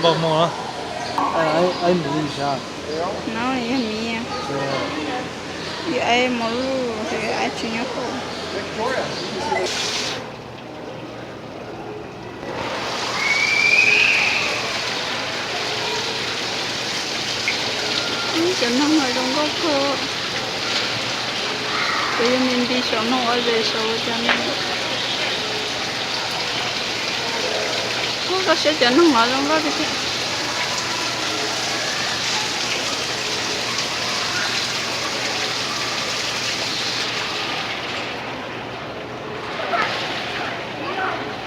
Pom mos los? Ai, ai, ai, miv li sav? No yog miv. Yog ai mos lus, yog ai tsis nyob hauv. Cov noog no zoo nkauj kawg. Kuv yog me nti saum noog ua zes saum ua cas no. Koj saib cov noog no zoo nkauj tiag tiag.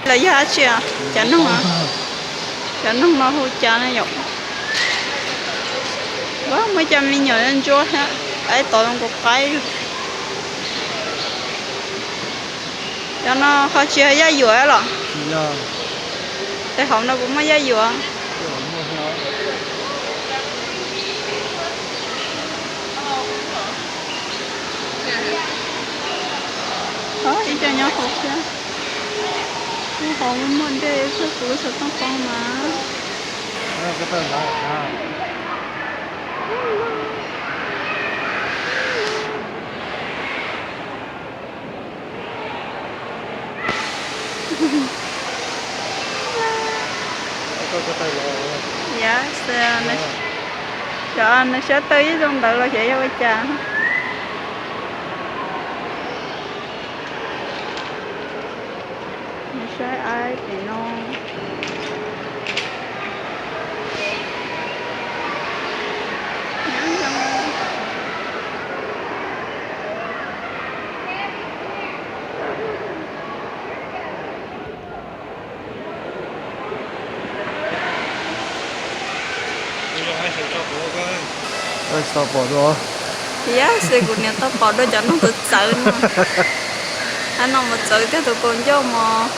Los yog dab tsi? Cov noog, cov noog no hu cas ne yom? Muaj cov me nyuam ntsuab thiab, qaib tod zoo nkaus qaib. Cov no ho tsis yog yaj yuam los? Tej hauv no puas muaj yaj yuam? Ib co nyob hauv thiab. Hauv muaj dej, kuv lub xov tooj poob mas. Yog, cov nws sab taw ib zoo ntawd los xyov yog ua cas. Nws saib aib pem no. Tsis tau pom dua. Yog xwb kuv niam tau pom dua cov noog txawv txawv no. Ab, no mas txawv tiag, tus kaus ncauj mos.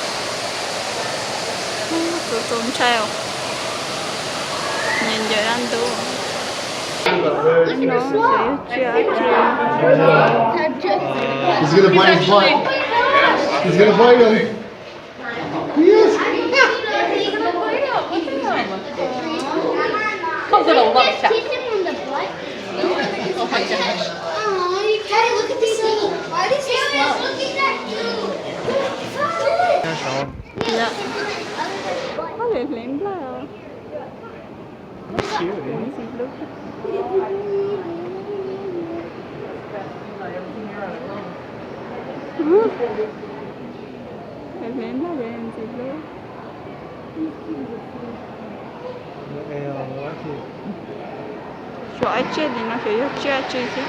Tus txaus ntshai os. Nyias ncaws dab ntub. No xyov yog tsiaj dab tsi. He's gonna bite his butt. He's gonna bite him. Yes. Comes with a lot of chat. Oh my gosh. Aw, you gotta look at these things. Why are these so slow? Yog. Koj hle hle nplaj os. Hle nplaj ntxim hlub. Xyov aib tsiaj li no xyov yog tsiaj tsi xwb.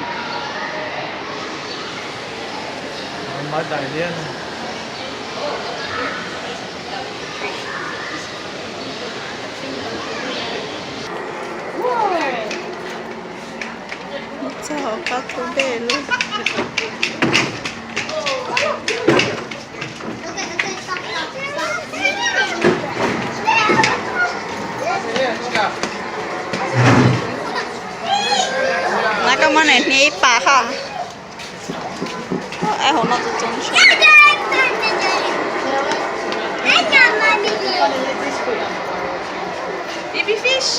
Txog qab thub dej lawm. Na koj muab nws hnia ib pas ho. Aib hauv no txaus ntshai. Baby fish.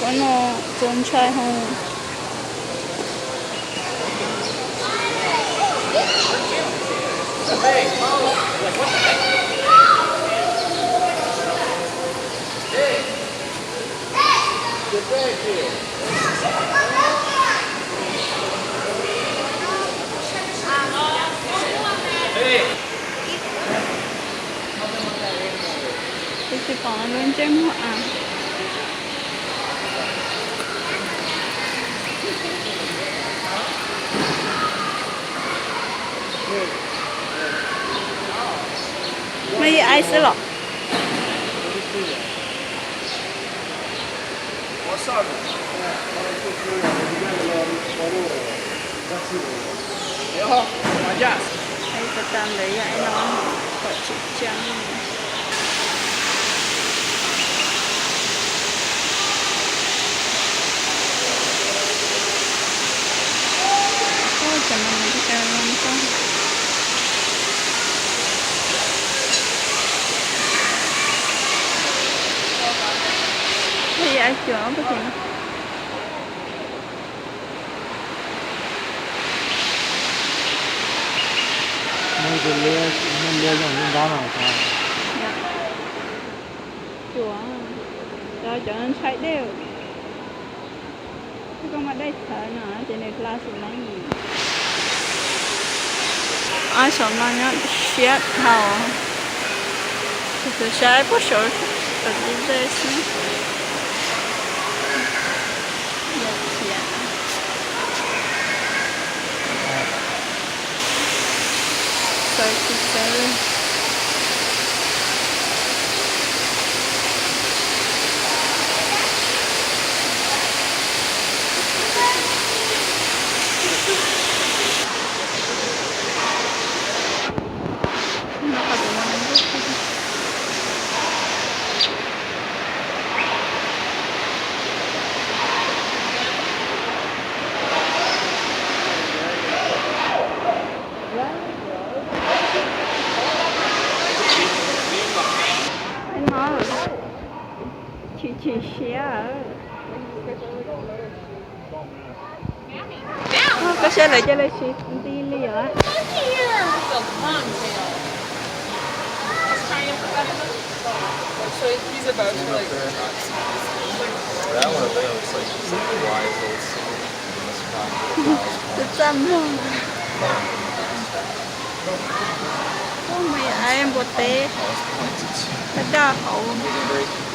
Qhov no txaus ntshai hos. Kuv tsis pom lub ntsej muag av. Muaj ib aib xwb los? Aib tas tas ntawd yog aib no kom tsis tsa. Koj ces no. Muaj tus liab, muaj liab zoo li nrab no xwb. Cua, cov, cov ntshai dej. Koj muaj dej txhawv no ces nws hla xim leej. Ob saum no nyob siab dhau. Tus saib puag saud, tus dej xwb. Yog khiav. Txawv tsis txawv. Chim chim siab. Koj saib lawv cia li siv nti li os. Tus txaj muag. Ub, me aiv npua teb, daj daj hauv.